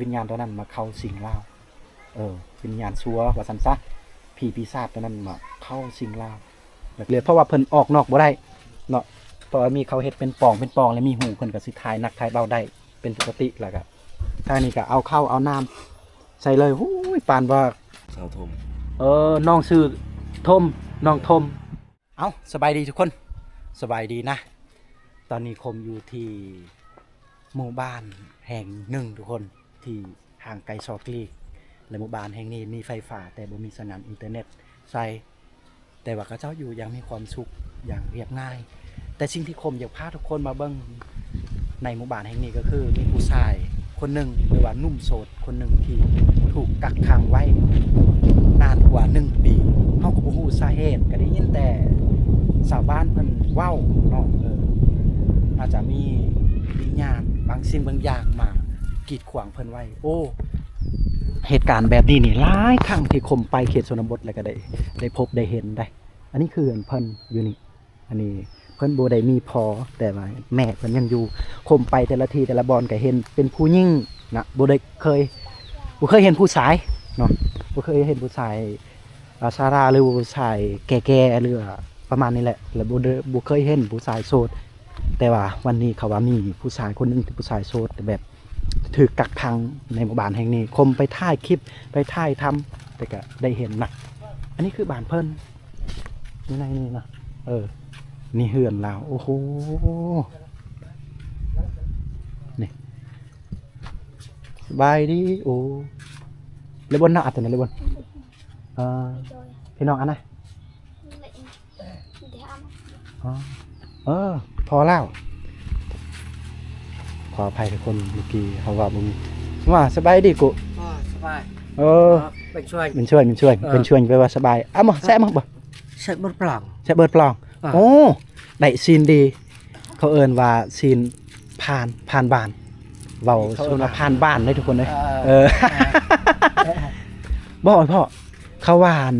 ວິນຍານຕົວນັ້ນມາເຂົ້າສິງລາວ ເອີ ວິນຍານຊົ່ວວ່າຊັ້ນຊະ ຜີປີສາດຕົວນັ້ນມາເຂົ້າສິງລາວ ເລີຍ ເພາະວ່າເພິ່ນອອກນອກບໍ່ໄດ້ເນາະ ເພາະວ່າມີເຂົາເຮັດເປັນປອງເປັນປອງ ແລ້ວມີຮູ ເພິ່ນກໍຊິຖ່າຍໜັກຖ່າຍເບົາໄດ້ເປັນປົກກະຕິ ແລ້ວກໍທາງນີ້ກໍເອົາເຂົ້າເອົານ້ຳໃສ່ເລີຍ ໂອ້ຍ ປານວ່າ ສາວຖົມ ເອີ ນ້ອງຊື່ຖົມ ນ້ອງຖົມ. ເອົ້າ ສະບາຍດີທຸກຄົນ ສະບາຍດີນະ ຕອນນີ້ຄົມຢູ່ທີ່ໝູ່ບ້ານແຫ່ງໜຶ່ງທຸກຄົນ ທີ່ຫ່າງໄກສອກຫຼີກ ແລະ ໝູ່ບ້ານແຫ່ງນີ້ມີໄຟຟ້າ ແຕ່ບໍ່ມີສັນຍານອິນເຕີເນັດໃຊ້ ແຕ່ວ່າເຂົາເຈົ້າຢູ່ຢ່າງມີຄວາມສຸກ ຢ່າງລຽບງ່າຍ ແຕ່ສິ່ງທີ່ຄົມຢາກພາທຸກຄົນມາເບິ່ງໃນໝູ່ບ້ານແຫ່ງນີ້ ກໍຄືມີຜູ້ຊາຍຄົນໜຶ່ງ ຫຼືວ່າໜຸ່ມໂສດ ຄົນໜຶ່ງທີ່ຖືກກັກຂັງໄວ້ນານກວ່າໜຶ່ງປີ ເຮົາກໍບໍ່ຮູ້ສາເຫດ ກໍໄດ້ຍິນແຕ່ຊາວບ້ານເພິ່ນເວົ້າເນາະ ເອີ ອາດຈະມີວິນຍານບາງສິ່ງບາງຢ່າງມາກີດຂວາງເພິ່ນໄວ້ ໂອ້ ເຫດການແບບນີ້ນີ້ຫຼາຍຄັ້ງທີ່ຄົມໄປເຂດຊົນນະບົດ ແລ້ວກໍໄດ້ ໄດ້ພົບໄດ້ເຫັນໄດ໋ ອັນນີ້ຄືເຮືອນເພິ່ນຢູ່ນີ້ ອັນນີ້ເພິ່ນບໍ່ໄດ້ມີພໍ່ ແຕ່ວ່າແມ່ເພິ່ນຍັງຢູ່ ຄົມໄປແຕ່ລະທີ່ແຕ່ລະບ່ອນກໍເຫັນເປັນຜູ້ຍິງນະ ບໍ່ໄດ້ເຄີຍ ບໍ່ເຄີຍເຫັນຜູ້ຊາຍເນາະ ບໍ່ເຄີຍເຫັນຜູ້ຊາຍ ອາ ຊາລາ ຫຼືວ່າຜູ້ຊາຍແກ່ໆ ຫຼືວ່າປະມານນີ້ແຫຼະ ແລ້ວບໍ່ໄດ້ ບໍ່ເຄີຍເຫັນຜູ້ຊາຍໂສດ ແຕ່ວ່າວັນນີ້ເຂົາວ່າມີຜູ້ຊາຍຄົນໜຶ່ງທີ່ຜູ້ຊາຍໂສດ ແບບຖືກກັກຂັງໃນໝູ່ບ້ານແຫ່ງນີ້ ຄົມໄປຖ່າຍຄລິບ ໄປຖ່າຍທຳ ແຕ່ກໍໄດ້ເຫັນນະ ອັນນີ້ຄືບ້ານເພິ່ນ ຢູ່ໃນນີ້ນະ ເອີ ນີ້ເຮືອນລາວ ໂອ້ໂຫ ນີ້ ສະບາຍດີ ໂອ້ ເລບອນນະ ອັດຕະນະ ເລບອນ ເອີ ພີ່ນ້ອງອັນນະ ອໍ ເອີ ພໍລາວ ຂໍອະໄພທຸກຄົນ ເມື່ອກີ້ເຮົາເວົ້າບໍ່ມີ ວ່າສະບາຍດີກຸ ອໍ ສະບາຍ ເອີ ເປັນຊ່ວຍ ເປັນຊ່ວຍ ເປັນຊ່ວຍ ເອີ ເປັນຊ່ວຍ ແປວ່າສະບາຍ ອາ ມາ ແຊະມາບໍ່ ແຊະເບີດປລອງ ແຊະເບີດປລອງ ອ່າ ໂອ້ ໄດ້ຊີນດີ ເຂົາເອີ້ນວ່າຊີນຜ່ານ ຜ່ານບ້ານ ເວົ້າ ເຂົາເອີ້ນວ່າ ສ່ວນວ່າຜ່ານບ້ານເດ້ທຸກຄົນເອີຍ ເອີ ເອີ ບໍ່ ພໍ່ ເຂົາວ່າ ອັນ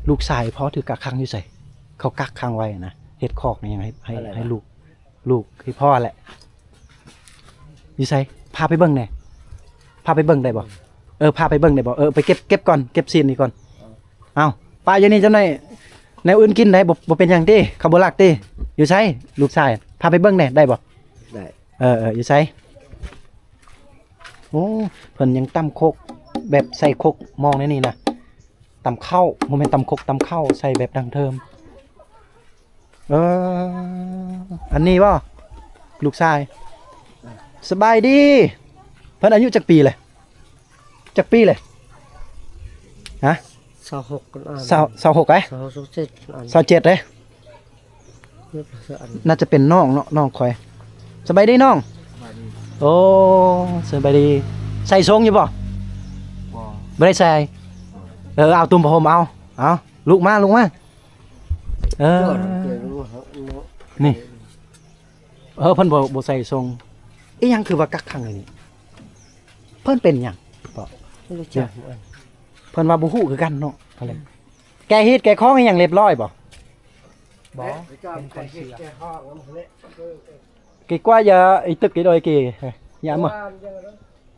ລູກຊາຍພໍ່ຖືກກັກຂັງຢູ່ໃສ ເຂົາກັກຂັງໄວ້ນະ ເຮັດຄອກໃນຫຍັງໃຫ້ ໃຫ້ ໃຫ້ລູກ ລູກໃຫ້ພໍ່ແຫຼະ ຢູ່ໃສ ພາໄປເບິ່ງແດ່ ພາໄປເບິ່ງໄດ້ບໍ່ ເອີ ພາໄປເບິ່ງໄດ້ບໍ່ ເອີ ໄປເກັບ ເກັບກ່ອນ ເກັບຊີ້ນນີ້ກ່ອນ ເອົ້າ ປະຢູ່ນີ້ຈັກໜ້ອຍ ແນວອື່ນກິນໄດ້ ບໍ່ ບໍ່ເປັນຫຍັງຕິ ເຂົາບໍ່ລັກຕິ ຢູ່ໃສ ລູກຊາຍ ພາໄປເບິ່ງແດ່ ໄດ້ບໍ່ ໄດ້ ເອີ ເອີ ຢູ່ໃສ ໂອ້ ເພິ່ນຍັງຕຳຄົກ ແບບໃສ່ຄົກໝໍ້ໃນນີ້ນະ ຕຳເຂົ້າ ບໍ່ແມ່ນຕຳຄົກ ຕຳເຂົ້າ ໃສ່ແບບດັ້ງເດີມ ເອີ ອັນນີ້ບໍ່ ລູກຊາຍ ສະບາຍດີ ເພິ່ນອາຍຸຈັກປີແຫຼະ ຈັກປີແຫຼະ ຮະ ຊາວຫົກ ຊາວ ຊາວຫົກເດ້ ຊາວຫົກ ຊາວເຈັດ ຊາວເຈັດເດ້ ໜ້າຈະເປັນນ້ອງເນາະ ນ້ອງຂ້ອຍ ສະບາຍດີນ້ອງ ສະບາຍດີ ໂອ້ ສະບາຍດີ ໃສ່ຊົງຢູ່ບໍ່ ບໍ່ ບໍ່ໄດ້ໃສ່ ເອີ ເອົາ ຕຸ້ມຜ້າຫົ່ມເອົາ ເອົາ ລຸກມາ ລຸກມາ ເອີ ນີ້ ເອີ ເພິ່ນບໍ່ ບໍ່ໃສ່ຊົງ ອີຫຍັງຄືວ່າກັກຂັງຢູ່ນີ້ ເພິ່ນເປັນຫຍັງ ເພິ່ນວ່າບໍ່ຮູ້ຄືກັນເນາະ ແກ້ຮີດແກ້ຄອງອີຫຍັງລຽບຮ້ອຍບໍ່ ບໍ່ ເປັນຄວາມເຊື່ອ ເກກວ່າຢ່າ ໄອ້ຕຶກໄອ້ດອຍເກ ຢ່າມາ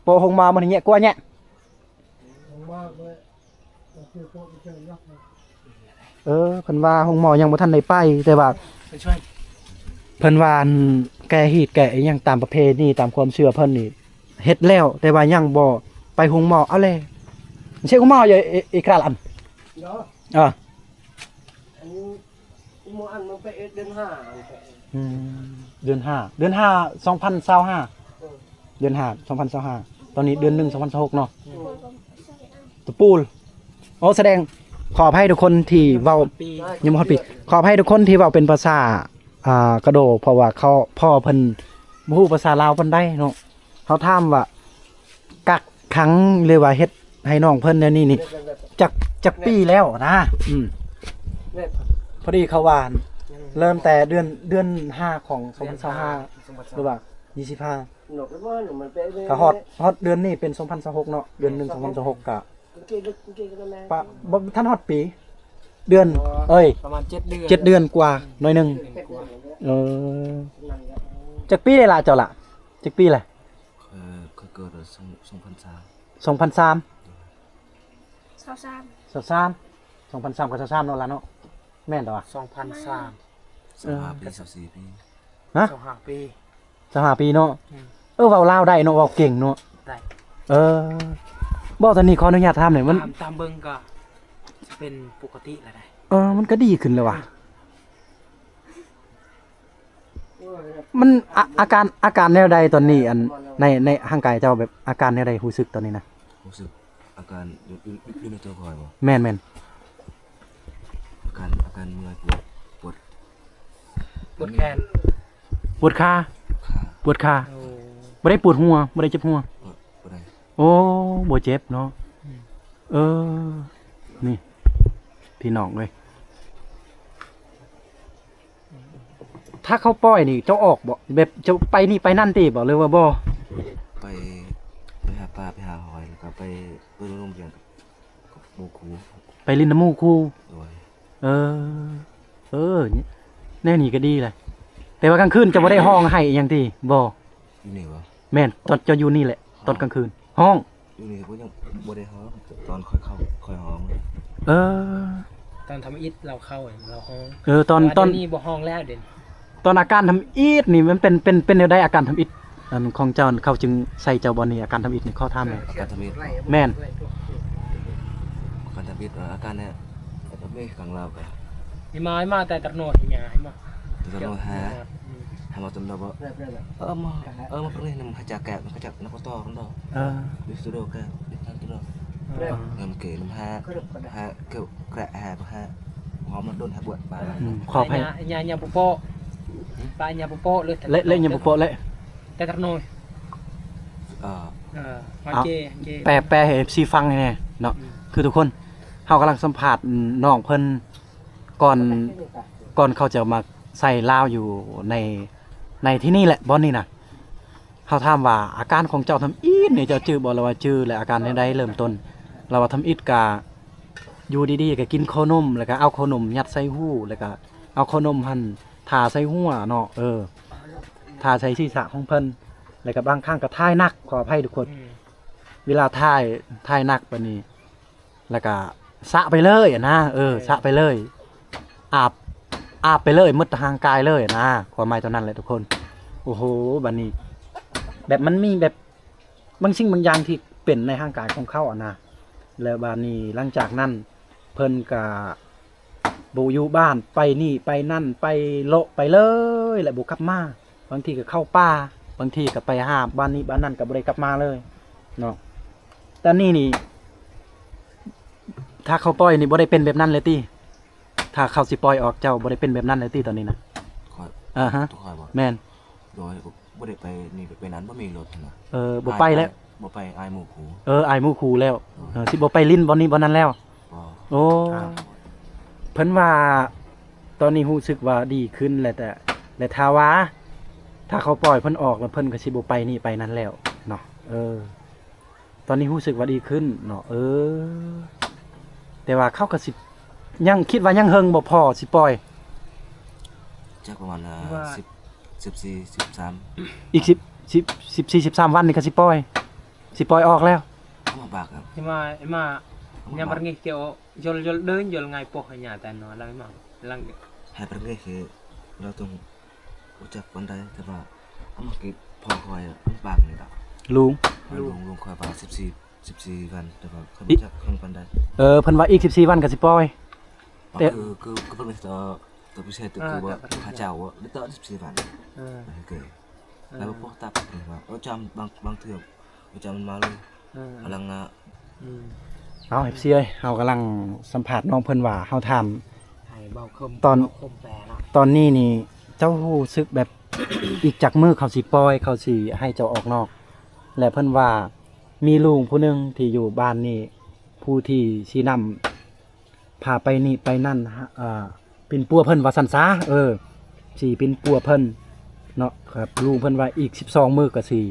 ໂປະຫົງມາມັນແຍະກວ່າແຍະ ເອີ ເພິ່ນວ່າໂຮງໝໍຍັງບໍ່ທັນໄດ້ໄປ ແຕ່ວ່າເພິ່ນວ່າ ອັນ ແກ້ຮີດແກ້ອີຫຍັງຕາມປະເພນີ ຕາມຄວາມເຊື່ອເພິ່ນນີ້ ເຮັດແລ້ວ ແຕ່ວ່າຍັງບໍ່ໄປໂຮງໝໍ ເອົາແລ້ວ ເຊໂຮງໝໍຢູ່ ອີກຣານ ເອີ ອັນ ອີໂມອັນມັນໄປເອັດເດືອນຫ້າ ອືມ ເດືອນຫ້າ ເດືອນຫ້າ ສອງພັນຊາວຫ້າ ເອີ ເດືອນຫ້າ ສອງພັນຊາວຫ້າ ຕອນນີ້ເດືອນໜຶ່ງ ສອງພັນຊາວຫົກເນາະ ອືມ ຕະປູລ ໂອ້ ສະແດງ ຂໍອະໄພທຸກຄົນທີ່ເວົ້າ ຍັງບໍ່ຮອດປີ ຂໍອະໄພທຸກຄົນທີ່ເວົ້າເປັນພາສາ ອ່າ ກະໂດ ເພາະວ່າເຂົາ ພໍ່ເພິ່ນບໍ່ຮູ້ພາສາລາວປານໃດເນາະ ເຮົາຖາມວ່າ ກັກຂັງ ຫຼືວ່າເຮັດໃຫ້ນ້ອງເພິ່ນແນວນີ້ນີ້ ຈັກ ຈັກປີແລ້ວນະ ອືມ ພໍດີເຂົາວ່າ ເລີ່ມແຕ່ເດືອນ ເດືອນຫ້າຂອງສອງພັນຊາວຫ້າ ຫຼືວ່າ ຊາວຫ້າ ກໍຮອດ ຮອດເດືອນນີ້ເປັນສອງພັນຊາວຫົກເນາະ ເດືອນໜຶ່ງ ສອງພັນຊາວຫົກ ກະ ປະ ບໍ່ທັນຮອດປີ ເດືອນ ເອີຍ ປະມານເຈັດເດືອນ ເຈັດເດືອນກວ່າໜ້ອຍໜຶ່ງ ເອີ ຈັກປີແລ້ວລະເຈົ້າລະ ຈັກປີແລ້ວ ເອີ ຂ້ອຍ ເກີດສອງ ສອງພັນສາມ ສອງພັນສາມ ຊາວສາມ ຊາວສາມ ສອງພັນສາມກັບຊາວສາມເນາະ ຫຼານເນາະ ແມ່ນຕະວະ ສອງພັນສາມ ເອີ ຊາວຫ້າປີ ຊາວສີ່ປີ ຮະ ຊາວຫ້າປີ ຊາວຫ້າປີເນາະ ອືມ ເອີ ເວົ້າລາວໄດ້ເນາະ ເວົ້າເກັ່ງເນາະ ໄດ້ ເອີ ບໍ່ ຕອນນີ້ຂໍອະນຸຍາດຖາມໜ່ອຍ ມັນ ຕາມ ຕາມເບິ່ງກໍເປັນປົກກະຕິແລ້ວໄດ໋ ເອີ ມັນກໍດີຂຶ້ນແລ້ວຫວາ ມັນ ອາ ອາການ ອາການແນວໃດຕອນນີ້ ອັນ ໃນ ໃນຮ່າງກາຍເຈົ້າ ແບບອາການແນວໃດ ຮູ້ສຶກຕອນນີ້ນະ? ຮູ້ສຶກອາການຢູ່ ຢູ່ ຢູ່ໃນຕົວຂ້ອຍບໍ່? ແມ່ນໆ ອາການ ອາການເມື່ອຍ ປວດ ປວດ ປວດແຂນ ປວດຂາ ຂາ ປວດຂາ ໂອ້ ບໍ່ໄດ້ປວດຫົວ ບໍ່ໄດ້ເຈັບຫົວ ບໍ່ ບໍ່ໄດ້ ໂອ້ ບໍ່ເຈັບເນາະ ອືມ ເອີ ນີ້ ພີ່ນ້ອງເອີຍ ຖ້າເຂົາປ່ອຍນີ້ເຈົ້າອອກບໍ່? ແບບເຈົ້າໄປນີ້ໄປນັ້ນຕິບໍ່ ຫຼືວ່າບໍ່? ໄປ ໄປຫາປາ ໄປຫາຫອຍ ແລ້ວກໍໄປ ໄປໂຮງຮຽນກັບໝູ່ຄູ່ ໄປຫຼິ້ນນຳໝູ່ຄູ່ ໂດຍ ເອີ ເອີ ແນວນີ້ກໍດີແຫຼະ ແຕ່ວ່າກາງຄືນເຈົ້າບໍ່ໄດ້ຮ້ອງໄຫ້ອີ່ຫຍັງຕິ? ບໍ່ ຢູ່ນີ້ບໍ່? ແມ່ນ ຕອນເຈົ້າຢູ່ນີ້ແຫຼະ ຕອນກາງຄືນ ຮ້ອງ ຢູ່ນີ້ກໍຍັງບໍ່ໄດ້ຮ້ອງ ຕອນຂ້ອຍເຂົ້າ ຂ້ອຍຮ້ອງ ເອີ ຕອນທຳອິດລາວເຂົ້າ ລາວຮ້ອງ ເອີ ຕອນ ແຕ່ວ່າ ຕອນ ດຽວນີ້ບໍ່ຮ້ອງແລ້ວ ດຽວນີ້ ຕອນອາການທຳອິດນີ້ ມັນເປັນ ເປັນ ເປັນແນວໃດ ອາການທຳອິດ ອັນຂອງເຈົ້າ ເຂົາຈຶ່ງໃສ່ເຈົ້າບ່ອນນີ້ ອາການທຳອິດນີ້ ຂໍຖາມແດ່? ອາການທຳອິດ ແມ່ນ ອາການທຳອິດ ອາການເນີ້ຍ ອາການທຳອິດຂອງລາວກະ ອີ່ມາ ອີ່ມາ ແຕ່ຕະໂນດ ອີ່ມາ ແຕ່ຕະໂນດຫາ ອືມ ຫາມາຕົນດອກ ເອີ ມາ ເອີ ມາປະເພດນຳຂະຈັກແກະ ຂະຈັກນຳກະຕໍນດອກ ເອີ ວິສະໂດກະ ວິສະໂດ ເອີ ນຳເກນຳຫາ ຫາເກວແກະຫາ ຫາຫອມມາດົນຫາບວດບາ ອືມ ຂໍອະໄພ ຍາ ຍາປູໂປະ ປາຍາປູໂປະເລີຍ ເລະ ເລະຍາປູໂປະເລະ ແຕ່ຕະໂນຍ ເອີ ເອີ ເອົາ ເກ ເກ ແປ ແປໃຫ້ເອັຟຊີຟັງແດ່ເນາະ ອືມ ຄືທຸກຄົນ ເຮົາກຳລັງສຳພາດນ້ອງເພິ່ນ ກ່ອນ ກ່ອນເຂົາຈະມາໃສ່ລາວຢູ່ໃນ ໃນທີ່ນີ້ແຫຼະ ບ່ອນນີ້ນະ ເຮົາຖາມວ່າອາການຂອງເຈົ້າທຳອິດນີ້ ເຈົ້າຈື່ບໍ່ ລະວ່າຈື່ ແລະອາການແນວໃດເລີ່ມຕົ້ນ ລະວ່າທຳອິດກະຢູ່ດີໆ ກະກິນເຂົ້າໜົມ ແລ້ວກະເອົາເຂົ້າໜົມຍັດໃສ່ຫູ ແລ້ວກະເອົາເຂົ້າໜົມຫັ້ນທາໃສ່ຫົວເນາະ ເອີ ທາໃສ່ສີສະຂອງເພິ່ນ ແລ້ວກະບາງຄັ້ງກະຖ່າຍໜັກ ຂໍອະໄພທຸກຄົນ ອືມ ເວລາຖ່າຍ ຖ່າຍໜັກບາດນີ້ ແລ້ວກະສະໄປເລີຍຫັ້ນນະ ເອີ ເອີ ສະໄປເລີຍ ອາບ ອາບໄປເລີຍ ໝົດຮ່າງກາຍເລີຍຫັ້ນນະ ຄວາມໝາຍຕົວນັ້ນແຫຼະທຸກຄົນ ໂອ້ໂຫ ບາດນີ້ ແບບມັນມີແບບບາງສິ່ງບາງຢ່າງທີ່ເປັນໃນຮ່າງກາຍຂອງເຂົາຫັ້ນນະ ແລ້ວບາດນີ້ຫຼັງຈາກນັ້ນເພິ່ນກະ ບໍ່ຢູ່ບ້ານ ໄປນີ້ໄປນັ້ນ ໄປເລາະໄປເລີຍ ແລະບໍ່ກັບມາ ບາງທີກໍເຂົ້າປ່າ ບາງທີກໍໄປຫາບ້ານນີ້ບ້ານນັ້ນ ກໍບໍ່ໄດ້ກັບມາເລີຍເນາະ ຕອນນີ້ນີ້ ຖ້າເຂົາປ່ອຍນີ້ບໍ່ໄດ້ເປັນແບບນັ້ນເລີຍຕິ? ຖ້າເຂົາຊິປ່ອຍອອກ ເຈົ້າບໍ່ໄດ້ເປັນແບບນັ້ນເລີຍຕິຕອນນີ້ນະ? ຂ້ອຍ ອາຮະ ຕົວຂ້ອຍບໍ່? ແມ່ນ ໂດຍ ບໍ່ໄດ້ໄປນີ້ໄປນັ້ນ ບໍ່ມີລົດຫັ້ນນະ ເອີ ບໍ່ໄປແລ້ວ ບໍ່ໄປ ອາຍໝູ່ຄູ່ ເອີ ອາຍໝູ່ຄູ່ແລ້ວ ໂດຍ ເອີ ຊິບໍ່ໄປຫຼິ້ນບ່ອນນີ້ບ່ອນນັ້ນແລ້ວ ບໍ່ ໂອ້ ອ່າ ເພິ່ນວ່າຕອນນີ້ຮູ້ສຶກວ່າດີຂຶ້ນແລ້ວ ແຕ່ ແລະຖ້າວ່າ ຖ້າເຂົາປ່ອຍເພິ່ນອອກແລ້ວ ເພິ່ນກໍຊິບໍ່ໄປນີ້ໄປນັ້ນແລ້ວເນາະ ເອີ. ຕອນນີ້ຮູ້ສຶກວ່າດີຂຶ້ນເນາະ ເອີ ແຕ່ວ່າເຂົາກໍຊິ ຍັງຄິດວ່າຍັງເຫິງບໍ່ພໍຊິປ່ອຍ? ຈັກປະມານ ເອີ ສິບ ສິບສີ່ ສິບສາມ ອີກສິບ ສິບ ສິບສີ່ ສິບສາມວັນນີ້ກໍຊິປ່ອຍ ຊິປ່ອຍອອກແລ້ວ ເອົາມາບາກ ເອົາມາ ເອົາມາ ຍາມປະເງ ເກໂອ ຢົນ ຢົນເດີນ ຢົນງາຍໂປະໃຫ້ຍາແຕ່ນອນ ລະມາ ຫຼັງ ໃຫ້ປະເງ ເກ ລາວຕ້ອງ ບໍ່ຈັກປານໃດ ແຕ່ວ່າເອົາມາກິນພໍຄອຍ ມັນປາກນີ້ດອກ ລຸງ ລຸງ ລຸງ ລຸງຄອຍວ່າສິບສີ່ ສິບສີ່ວັນ ແຕ່ວ່າຂ້ອຍບໍ່ຈັກເຖິງປານໃດ ເອີ ເພິ່ນວ່າອີກສິບສີ່ວັນກໍຊິປ່ອຍ ແຕ່ ຄື ຄື ຄືເພິ່ນວ່າຕໍ່ ຕໍ່ພິເສດ ເອີ ຄືວ່າ ເຈົ້າ ພະເຈົ້າ ໄດ້ຕໍ່ສິບສີ່ວັນ ເອີ ໂອເຄ ເອີ ແລ້ວພວກຕັບນີ້ວ່າ ໂອ້ ຈຳ ບາງ ບາງເທື່ອ ປະຈຳມາເລີຍ ເອີ ພະລັງງານ ອືມ ເອົາ ເອັຟຊີ ເອີຍ ເຮົາກຳລັງສຳພາດນ້ອງເພິ່ນວ່າ ເຮົາຖາມ ໃຫ້ເວົ້າຄົມ ຕອນ ເວົ້າຄົມແປເນາະ ຕອນນີ້ນີ້ ເຈົ້າຮູ້ສຶກແບບ ອີກຈັກມື້ເຂົາຊິປ່ອຍ ເຂົາຊິໃຫ້ເຈົ້າອອກນອກ ແລະເພິ່ນວ່າ ມີລຸງຜູ້ໜຶ່ງທີ່ຢູ່ບ້ານນີ້ ຜູ້ທີ່ຊີ້ນຳ ພາໄປນີ້ໄປນັ້ນ ເອີ ປິ່ນປົວເພິ່ນວ່າຊັ້ນຊະ ເອີ ຊິປິ່ນປົວເພິ່ນເນາະ ແບບລຸງເພິ່ນວ່າອີກສິບສອງມື້ກໍຊິ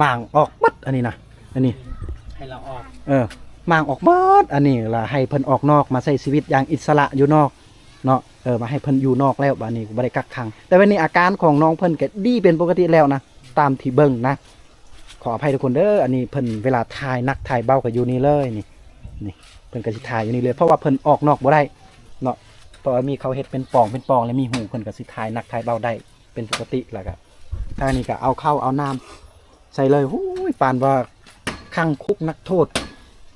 ມ້າງອອກໝົດ ອັນນີ້ນະ ອັນນີ້ ໃຫ້ລາວອອກ ເອີ ມ້າງອອກໝົດ ອັນນີ້ລະໃຫ້ເພິ່ນອອກນອກ ມາໃຊ້ຊີວິດຢ່າງອິດສະຫຼະຢູ່ນອກເນາະ ເອີ ມາໃຫ້ເພິ່ນຢູ່ນອກແລ້ວ ບາດນີ້ບໍ່ໄດ້ກັກຂັງ ແຕ່ບາດນີ້ອາການຂອງນ້ອງເພິ່ນກໍດີເປັນປົກກະຕິແລ້ວນະ ຕາມທີ່ເບິ່ງນະ ຂໍອະໄພທຸກຄົນເດີ ອັນນີ້ເພິ່ນເວລາຖ່າຍໜັກຖ່າຍເບົາກໍຢູ່ນີ້ເລີຍ ນີ້ ນີ້ ເພິ່ນກໍຊິຖ່າຍຢູ່ນີ້ເລີຍ ເພາະວ່າເພິ່ນອອກນອກບໍ່ໄດ້ເນາະ ເພາະວ່າມີເຂົາເຮັດເປັນປ່ອງເປັນປ່ອງ ແລ້ວມີຮູ ເພິ່ນກໍຊິຖ່າຍໜັກຖ່າຍເບົາໄດ້ເປັນປົກກະຕິ ແລ້ວກໍທາງນີ້ກໍເອົາເຂົ້າເອົານ້ຳໃສ່ເລີຍ. ໂອ້ຍ ປານວ່າຂັງຄຸກນັກໂທດ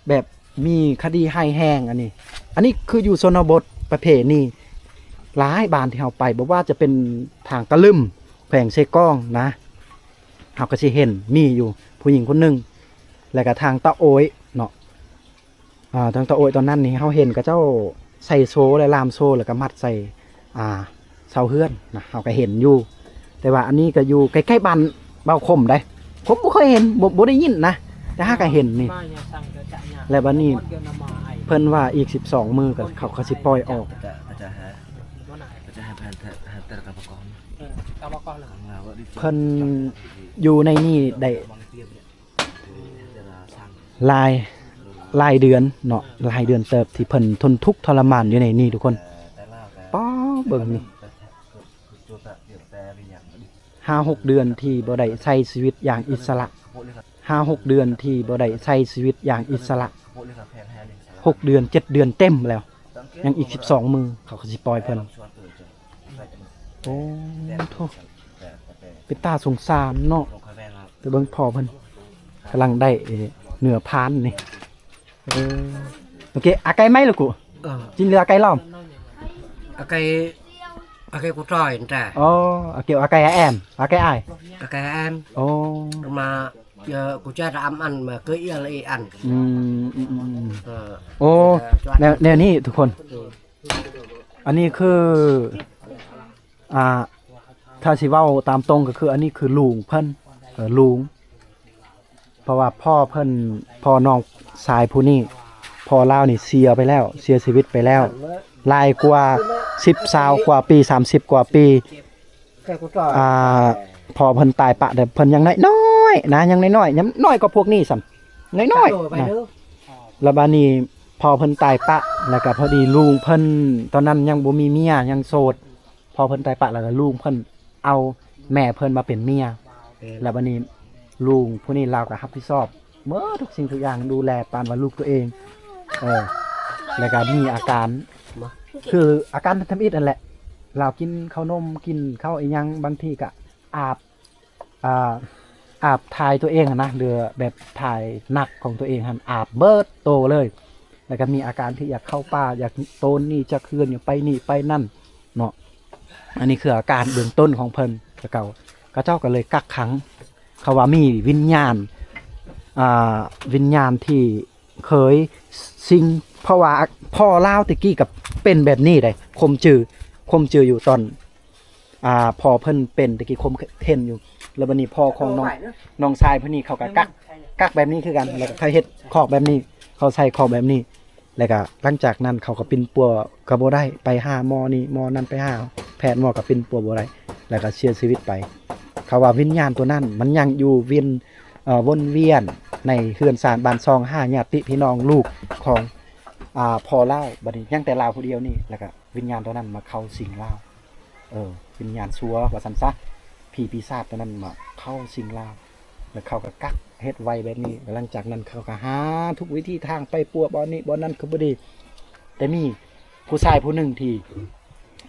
ແບບມີຄະດີຮ້າຍແຮງ ອັນນີ້ ອັນນີ້ຄືຢູ່ຊົນນະບົດ ປະເພນີຫຼາຍບ້ານທີ່ເຮົາໄປ ບໍ່ວ່າຈະເປັນທາງຕະລຶມ ແຂວງເຊກອງນະ ເຮົາກໍຊິເຫັນມີຢູ່ຜູ້ຍິງຄົນໜຶ່ງ ແລ້ວກໍທາງຕະໂອຍເນາະ ອ່າ ທາງຕະໂອຍຕອນນັ້ນນີ້ ເຮົາເຫັນເຂົາເຈົ້າໃສ່ໂສ້ ແລະ ລ່າມໂສ້ ແລ້ວກໍມັດໃສ່ ອ່າ ເສົາເຮືອນນະ ເຮົາກໍເຫັນຢູ່ ແຕ່ວ່າອັນນີ້ກໍຢູ່ໃກ້ໆບ້ານບ່າວຄົມໃດ໋ ຜົມບໍ່ເຄີຍເຫັນ ບໍ່ ບໍ່ໄດ້ຍິນນະ ແຕ່ຫາກໍເຫັນນີ້ ແລ້ວບັດນີ້ເພິ່ນວ່າອີກສິບສອງມື້ກໍ ເຂົາ ເຂົາຊິປ່ອຍອອກ ເພິ່ນຢູ່ໃນນີ້ໄດ້ ຫຼາຍ ຫຼາຍເດືອນເນາະ ຫຼາຍເດືອນເຕີບທີ່ເພິ່ນທົນທຸກທໍລະມານຢູ່ໃນນີ້ທຸກຄົນ ປ້າ ເບິ່ງນີ້ ຫ້າຫົກເດືອນທີ່ບໍ່ໄດ້ໃຊ້ຊີວິດຢ່າງອິດສະຫຼະ ຫ້າຫົກເດືອນທີ່ບໍ່ໄດ້ໃຊ້ຊີວິດຢ່າງອິດສະຫຼະ ຫົກເດືອນ ເຈັດເດືອນເຕັມແລ້ວ ຍັງອີກສິບສອງມື້ ເຂົາກໍຊິປ່ອຍເພິ່ນ. ໂອ້ໂທ້ ເປັນຕາສົງສານເນາະ ໄປເບິ່ງພໍ່ເພິ່ນກຳລັງໄດ້ເນື້ອພານນີ້ ເອີ ໂອເຄ ອາໄກໄມລະກູ ເອີ ຈິນເຫຼືອອາໄກລອມ ອາໄກ ອາໄກກູຕອຍແຕ່ ອໍ ອາເກວ ອາໄກອາແອມ ອາໄກອາຍ ອາໄກອາແອມ ໂອ້ ມາ ເອີ ກູຈະອຳອັນມາເກີຍເອີຍອີອັນ ອືມ ອືມ ອືມ ເອີ ໂອ້ ແນວ ແນວນີ້ທຸກຄົນ ອັນນີ້ຄື ອ່າ ຖ້າຊິເວົ້າຕາມຕົງກໍຄື ອັນນີ້ຄືລຸງເພິ່ນ ເອີ ລຸງ ເພາະວ່າພໍ່ເພິ່ນ ພໍ່ນ້ອງຊາຍຜູ້ນີ້ ພໍ່ລາວນີ້ເສຍໄປແລ້ວ ເສຍຊີວິດໄປແລ້ວ ຫຼາຍກວ່າສິບ ຊາວກວ່າປີ ສາມສິບກວ່າປີ ອ່າ ພໍ່ເພິ່ນຕາຍປະແຕ່ເພິ່ນຍັງນ້ອຍໆນະ ຍັງນ້ອຍໆ ຍັງນ້ອຍກວ່າພວກນີ້ຊ້ຳ ນ້ອຍໆນະ ແລ້ວບາດນີ້ພໍ່ເພິ່ນຕາຍປະ ແລ້ວກໍພໍດີລຸງເພິ່ນຕອນນັ້ນຍັງບໍ່ມີເມຍ ຍັງໂສດ ພໍ່ເພິ່ນຕາຍປະ ແລ້ວກໍລຸງເພິ່ນເອົາແມ່ເພິ່ນມາເປັນເມຍ ແລ້ວບາດນີ້ລຸງຜູ້ນີ້ລາວກໍຮັບຜິດຊອບໝົດທຸກສິ່ງທຸກຢ່າງ ດູແລປານວ່າລູກຕົວເອງ ເອີ ແລ້ວກໍມີອາການ ຄືອາການທຳອິດຫັ້ນແຫຼະ ລາວກິນເຂົ້າໜົມ ກິນເຂົ້າອີ່ຫຍັງ ບາງທີກໍອາບ ອ່າ ອາບຖ່າຍຕົວເອງຫັ້ນນະ ຫຼືແບບຖ່າຍໜັກຂອງຕົວເອງຫັ້ນ ອາບເບິດໂຕເລີຍ ແລ້ວກໍມີອາການທີ່ຢາກເຂົ້າປ່າ ຢາກໂຕນໜີຈາກເຮືອນ ຢາກໄປນີ້ໄປນັ້ນເນາະ ອັນນີ້ຄືອາການເບື້ອງຕົ້ນຂອງເພິ່ນ ແລ້ວເຂົາ ເຂົາເຈົ້າກໍເລີຍກັກຂັງ ເຂົາວ່າມີວິນຍານ ອ່າ ວິນຍານທີ່ເຄີຍສິງ ເພາະວ່າພໍ່ລາວແຕ່ກີ້ກໍເປັນແບບນີ້ເດ້ ຂົ່ມຈື່ ຂົ່ມຈື່ຢູ່ຕອນ ອ່າ ພໍ່ເພິ່ນເປັນແຕ່ກີ້ຂົ່ມເຂັງຢູ່ ແລ້ວບັດນີ້ພໍ່ຂອງນ້ອງ ນ້ອງຊາຍເພິ່ນນີ້ເຂົາກໍກັກ ກັກແບບນີ້ຄືກັນ ແລ້ວກໍເຂົາເຮັດຄອກແບບນີ້ ເຂົາໃສ່ຄອກແບບນີ້ ແລ້ວກໍຫຼັງຈາກນັ້ນເຂົາກໍປິ່ນປົວກໍບໍ່ໄດ້ ໄປຫາໝໍນີ້ໝໍນັ້ນ ໄປຫາແພດໝໍກໍປິ່ນປົວບໍ່ໄດ້ ແລ້ວກໍເສຍຊີວິດໄປ. ເຂົາວ່າວິນຍານຕົວນັ້ນມັນຍັງຢູ່ວຽນ ເອີ ວົນວຽນໃນເຮືອນຊານບ້ານຊ່ອງ ຫາຍາດຕິພີ່ນ້ອງລູກຂອງ ອ່າ ພໍ່ລາວ ບັດນີ້ຍັງແຕ່ລາວຜູ້ດຽວນີ້ ແລ້ວກໍວິນຍານຕົວນັ້ນມາເຂົ້າສິງລາວ. ເອີ ວິນຍານຊົ່ວວ່າຊັ້ນຊະ ຜີປີສາດຕົວນັ້ນມາເຂົ້າສິງລາວ ແລ້ວເຂົາກໍກັກເຮັດໄວ້ແບບນີ້. ແລ້ວຫຼັງຈາກນັ້ນເຂົາກໍຫາທຸກວິທີທາງ ໄປປົວບ່ອນນີ້ບ່ອນນັ້ນກໍບໍ່ດີ ແຕ່ມີຜູ້ຊາຍຜູ້ໜຶ່ງທີ່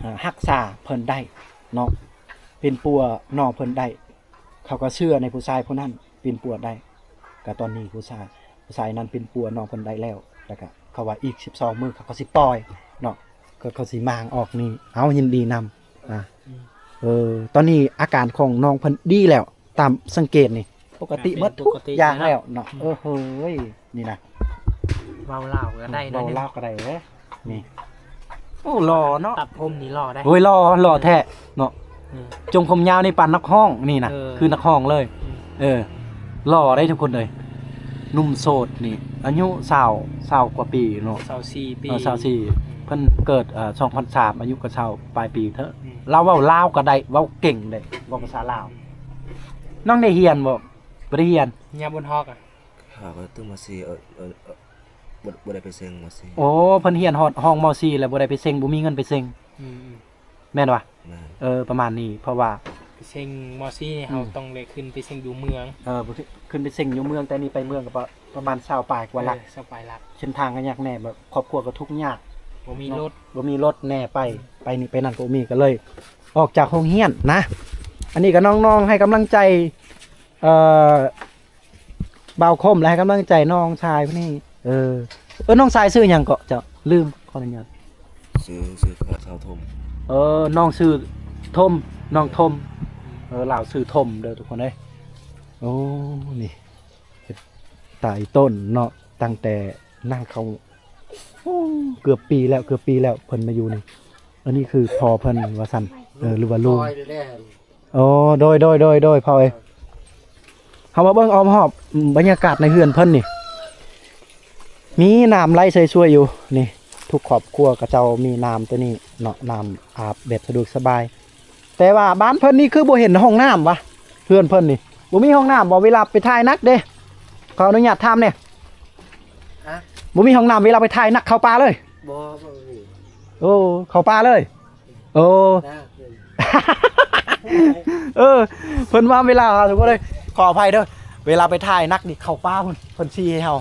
ເອີ ຮັກສາເພິ່ນໄດ້ເນາະ ປິ່ນປົວນ້ອງເພິ່ນໄດ້ ເຂົາກໍເຊື່ອໃນຜູ້ຊາຍຜູ້ນັ້ນ ປິ່ນປົວໄດ້. ກໍຕອນນີ້ຜູ້ຊາຍ ຜູ້ຊາຍນັ້ນປິ່ນປົວນ້ອງເພິ່ນໄດ້ແລ້ວ ແລ້ວກໍເຂົາວ່າອີກສິບສອງມື້ເຂົາກໍຊິປ່ອຍເນາະ ເຂົາ ເຂົາຊິມ້າງອອກນີ້. ເອົາ ຍິນດີນຳ ອ່າ ອືມ ເອີ ຕອນນີ້ອາການຂອງນ້ອງເພິ່ນດີແລ້ວ ຕາມສັງເກດນີ້ປົກກະຕິໝົດທຸກຢ່າງແລ້ວເນາະ. ອືມ ເອີ ເຮີ້ຍ ນີ້ນະ ເວົ້າລາວກໍໄດ້ ເວົ້າລາວກໍໄດ້ເດ້. ນີ້ ໂອ້ ຫຼໍ່ເນາະ ຕັດຜົມນີ້ຫຼໍ່ໄດ໋. ໂອ້ຍ ຫຼໍ່ ຫຼໍ່ແທ້ເນາະ. ອືມ ຈົ່ງຜົມຍາວນີ້ປານນັກຮ້ອງນີ້ນະ. ເອີ ຄືນັກຮ້ອງເລີຍ. ອືມ ເອີ ຫຼໍ່ໄດ໋ທຸກຄົນເອີຍ. ໜຸ່ມໂສດນີ້ອາຍຸຊາວ ຊາວກວ່າປີເນາະ ຊາວສີ່ປີ. ເອີ ຊາວສີ່ ເພິ່ນເກີດ ເອີ ສອງພັນສາມ ອາຍຸກໍຊາວປາຍປີເທີະ. ອືມ ລາວເວົ້າລາວກໍໄດ້ ເວົ້າເກັ່ງເດ້ ເວົ້າພາສາລາວ. ອືມ ນ້ອງໄດ້ຮຽນບໍ່? ບໍ່ໄດ້ຮຽນ. ຍາມບົນຮອກອະ ຫາກໍຕຶງມ.ສີ່ ເອີ ເອີ ເອີ ບໍ່ ບໍ່ໄດ້ໄປເສັງ ມ.ສີ່. ໂອ້ ເພິ່ນຮຽນຮອດຫ້ອງ ມ.ສີ່ ແລ້ວບໍ່ໄດ້ໄປເສັງ ບໍ່ມີເງິນໄປເສັງ. ອືມ ແມ່ນວະ? ແມ່ນ. ເອີ ປະມານນີ້ ເພາະວ່າ ໄປເສັງມໍສີ່ນີ້ ອືມ ເຮົາຕ້ອງໄດ້ຂຶ້ນໄປເສັງຢູ່ເມືອງ. ເອີ ຂຶ້ນໄປເສັງຢູ່ເມືອງ, ແຕ່ນີ້ໄປເມືອງກໍປະ ປະມານຊາວປາຍກວ່າຫຼັກ. ເອີ ຊາວປາຍຫຼັກ. ເສັ້ນທາງກໍຍາກແດ່, ແບບຄອບຄົວກໍທຸກຍາກ, ບໍ່ມີລົດ ບໍ່ມີລົດແດ່ໄປ, ອືມ ໄປນີ້ໄປນັ້ນກໍບໍ່ມີ, ກໍເລີຍອອກຈາກໂຮງຮຽນນະ. ອັນນີ້ກໍນ້ອງໆໃຫ້ກຳລັງໃຈ ເອີ ບ່າວຄົມ ແລະ ໃຫ້ກຳລັງໃຈນ້ອງຊາຍຜູ້ນີ້. ເອີ ເອີ ນ້ອງຊາຍຊື່ຫຍັງເກາະ? ເຈົ້າ ລືມ, ຂໍອະນຸຍາດ. ຊື່ ຊື່ທ້າວທົມ. ເອີ ນ້ອງຊື່ທົມ, ນ້ອງທົມ. ເອີ ລາວຊື່ທົມເດີທຸກຄົນເອີຍ. ໂອ້ ນີ້ ຕາອີຕົ້ນເນາະ, ຕັ້ງແຕ່ນາງເຂົ້າ ໂອ້ ເກືອບປີແລ້ວ, ເກືອບປີແລ້ວເພິ່ນມາຢູ່ນີ້. ອັນນີ້ຄືພໍ່ເພິ່ນວ່າຊັ້ນ, ເອີ ຫຼືວ່າລຸງ? ໂອ້ ໂດຍ ໂດຍ ໂດຍ ໂດຍ ພໍ່ເອີຍ. ເຮົາມາເບິ່ງອ້ອມຮອບບັນຍາກາດໃນເຮືອນເພິ່ນນີ້ ມີນ້ຳໄຫຼໃຊ້ຊ່ວຍຢູ່ນີ້. ທຸກຄອບຄົວເຂົາເຈົ້າມີນ້ຳໂຕນີ້ເນາະ, ນ້ຳອາບແບບສະດວກສະບາຍ. ແຕ່ວ່າບ້ານເພິ່ນນີ້ຄືບໍ່ເຫັນຫ້ອງນ້ຳວະ? ເຮືອນເພິ່ນນີ້ບໍ່ມີຫ້ອງນ້ຳບໍ່? ເວລາໄປຖ່າຍໜັກເດ້, ຂໍອະນຸຍາດຖາມແດ່. ຮະ? ບໍ່ມີຫ້ອງນ້ຳເວລາໄປຖ່າຍໜັກເຂົ້າປ່າເລີຍ? ບໍ່ ບໍ່ມີ. ໂອ້ ເຂົ້າປ່າເລີຍ. ໂອ້ ເອີ ເພິ່ນວ່າເວລາ ທຸກຄົນເອີຍ ຂໍອະໄພເດີ, ເວລາໄປຖ່າຍໜັກນີ້ເຂົ້າປ່າພຸ້ນ, ເພິ່ນຊີ້ໃຫ້ເຮົາ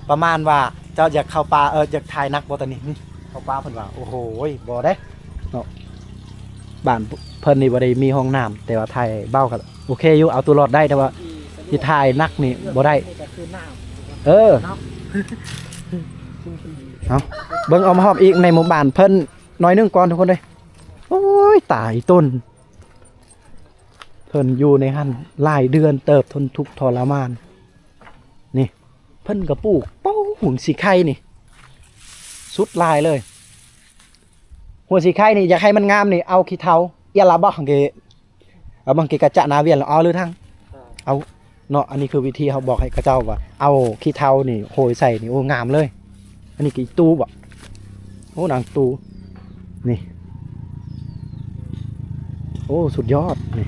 ປະມານວ່າ ເຈົ້າຢາກເຂົ້າປ່າ ເອີ ຢາກຖ່າຍໜັກບໍ່ຕອນນີ້? ນີ້ເຂົ້າປ່າ ເພິ່ນວ່າ. ໂອ້ໂຫ ບໍ່ເດ້ເນາະ, ບ້ານເພິ່ນນີ້ບໍ່ໄດ້ມີຫ້ອງນ້ຳ, ແຕ່ວ່າຖ່າຍເບົາກໍໂອເຄຢູ່ ເອົາຕົວລອດໄດ້, ແຕ່ວ່າຊິຖ່າຍໜັກນີ້ບໍ່ໄດ້. ເອີ ເນາະ ເອົາ ເບິ່ງອ້ອມຮອບອີກໃນໝູ່ບ້ານເພິ່ນ ໜ້ອຍໜຶ່ງກ່ອນ ທຸກຄົນເອີຍ. ໂອ້ຍ ຕາອີຕົ້ນ ເພິ່ນຢູ່ໃນຫັ້ນຫຼາຍເດືອນເຕີບ ທົນທຸກທໍລະມານ. ນີ້ ເພິ່ນກໍປູກ ໂອ້ ຫົວສີໄຄນີ້ ສຸດຫຼາຍເລີຍ. ຫົວສີໄຄນີ້ ຢາກໃຫ້ມັນງາມນີ້ ເອົາຂີ້ເຖົາ ອຽລະບັກຫັ້ນເກ ເອົາບັກຫັ້ນເກກະຈະໜ້າວຽນ ແລ້ວເອົາເລີຍທັງ ເອົາ ເນາະ. ອັນນີ້ຄືວິທີເຮົາບອກໃຫ້ເຂົາເຈົ້າວ່າ ເອົາຂີ້ເຖົານີ້ໂຮຍໃສ່ນີ້ ໂອ້ ງາມເລີຍ. ອັນນີ້ກໍອີກຕູ້ບໍ? ໂອ້ ນາງຕູ້ນີ້ ໂອ້ ສຸດຍອດນີ້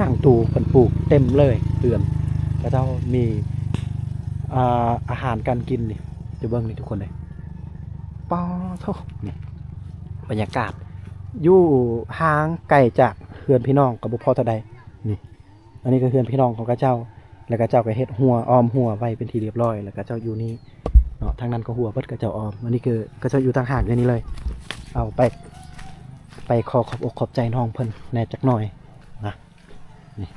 ນາງຕູ້ເພິ່ນປູກເຕັມເລີຍ. ເຮືອນເຂົາເຈົ້າມີ ອ່າ ອາຫານການກິນນີ້ ຈະເບິ່ງນີ້ທຸກຄົນເດ້. ປາໂທ້ ນີ້ບັນຍາກາດ ຢູ່ຫ່າງໄກຈາກເຮືອນພີ່ນ້ອງກໍບໍ່ພໍເທົ່າໃດນີ້. ອັນນີ້ກໍເຮືອນພີ່ນ້ອງຂອງເຂົາເຈົ້າ ແລ້ວເຂົາເຈົ້າກໍເຮັດຮົ້ວ ອ້ອມຮົ້ວໄວ້ເປັນທີ່ລຽບຮ້ອຍ ແລ້ວເຂົາເຈົ້າຢູ່ນີ້ເນາະ. ທາງນັ້ນກໍຮົ້ວເບິດ ເຂົາເຈົ້າອ້ອມ. ອັນນີ້ຄືເຂົາເຈົ້າຢູ່ຕ່າງຫາກຢູ່ນີ້ເລີຍ. ເອົາໄປ ໄປຂໍຂອບອົກຂອບໃຈນ້ອງເພິ່ນແດ່ຈັກໜ້ອຍນະ. ນີ້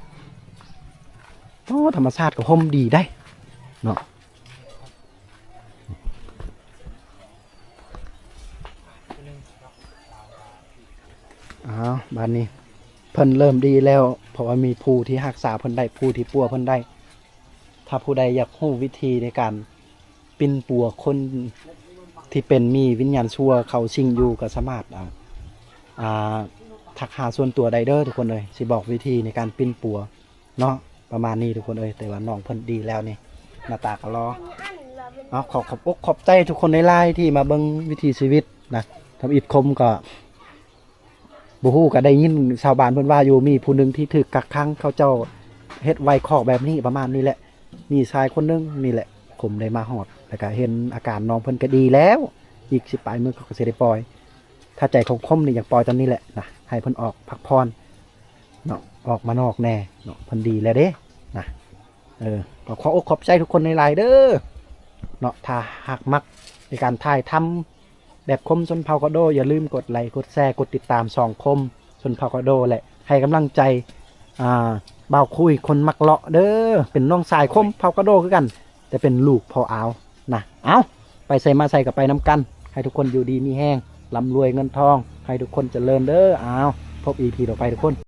ໂອ້ ທຳມະຊາດກໍຮົ່ມດີໄດ໋ເນາະ. ອ້າວ ບາດນີ້ເພິ່ນເລີ່ມດີແລ້ວ ເພາະວ່າມີຜູ້ທີ່ຮັກສາເພິ່ນໄດ້ ຜູ້ທີ່ປົວເພິ່ນໄດ້. ຖ້າຜູ້ໃດຢາກຮູ້ວິທີໃນການປິ່ນປົວຄົນທີ່ເປັນມີວິນຍານຊົ່ວເຂົ້າສິງຢູ່ ກໍສາມາດ ອ່າ ອ່າ ທັກຫາສ່ວນຕົວໄດ້ເດີທຸກຄົນເອີຍ. ຊິບອກວິທີໃນການປິ່ນປົວ ເນາະ ປະມານນີ້ທຸກຄົນເອີຍ. ແຕ່ວ່ານ້ອງເພິ່ນດີແລ້ວນີ້ ໜ້າຕາກໍຫຼໍ່ເນາະ. ຂໍຂອບອົກຂອບໃຈທຸກຄົນຫຼາຍໆທີ່ມາເບິ່ງວິຖີຊີວິດນະ. ທຳອິດຄົມກໍບໍ່ຮູ້ ກໍໄດ້ຍິນຊາວບ້ານເພິ່ນວ່າຢູ່ ມີຜູ້ໜຶ່ງທີ່ຖືກກັກຂັງ ເຂົາເຈົ້າເຮັດໄວ້ຄອກແບບນີ້ ປະມານນີ້ແຫຼະ. ມີຊາຍຄົນໜຶ່ງນີ້ແຫຼະ ຄົມໄດ້ມາຮອດ ແລ້ວກໍເຫັນອາການນ້ອງເພິ່ນກໍດີແລ້ວ ອີກສິບປາຍມື້ເຂົາກໍຊິໄດ້ປ່ອຍ. ຖ້າໃຈຄົມໆນີ້ຢາກປ່ອຍຕອນນີ້ແຫຼະນະ ໃຫ້ເພິ່ນອອກພັກຜ່ອນ ເນາະ ອອກມານອກແດ່ເນາະ. ເພິ່ນດີແລ້ວເດ້ນະ. ເອີ ກໍຂໍອົກຂອບໃຈທຸກຄົນຫຼາຍໆເດີເນາະ. ຖ້າຫາກມັກໃນການຖ່າຍທຳແບບຄົມຊົນເຜົ່າກະໂດ ຢ່າລືມກົດໄລ ກົດແຊ ກົດຕິດຕາມຊ່ອງຄົມຊົນເຜົ່າກະໂດ ແລະ ໃຫ້ກຳລັງໃຈ ອ່າ ບ່າວຄຸຍຄົນມັກເລາະເດີ. ເປັນນ້ອງຊາຍຄົມເຜົ່າກະໂດຄືກັນ ແຕ່ເປັນລູກພໍ່ອາວນະ. ເອົ້າ ໄປໃສມາໃສກໍໄປນຳກັນ. ໃຫ້ທຸກຄົນຢູ່ດີມີແຮງ ລ່ຳລວຍເງິນທອງ ໃຫ້ທຸກຄົນຈະເລີນເດີ. ອ້າວ ພົບອີພີຕໍ່ໄປທຸກຄົນ.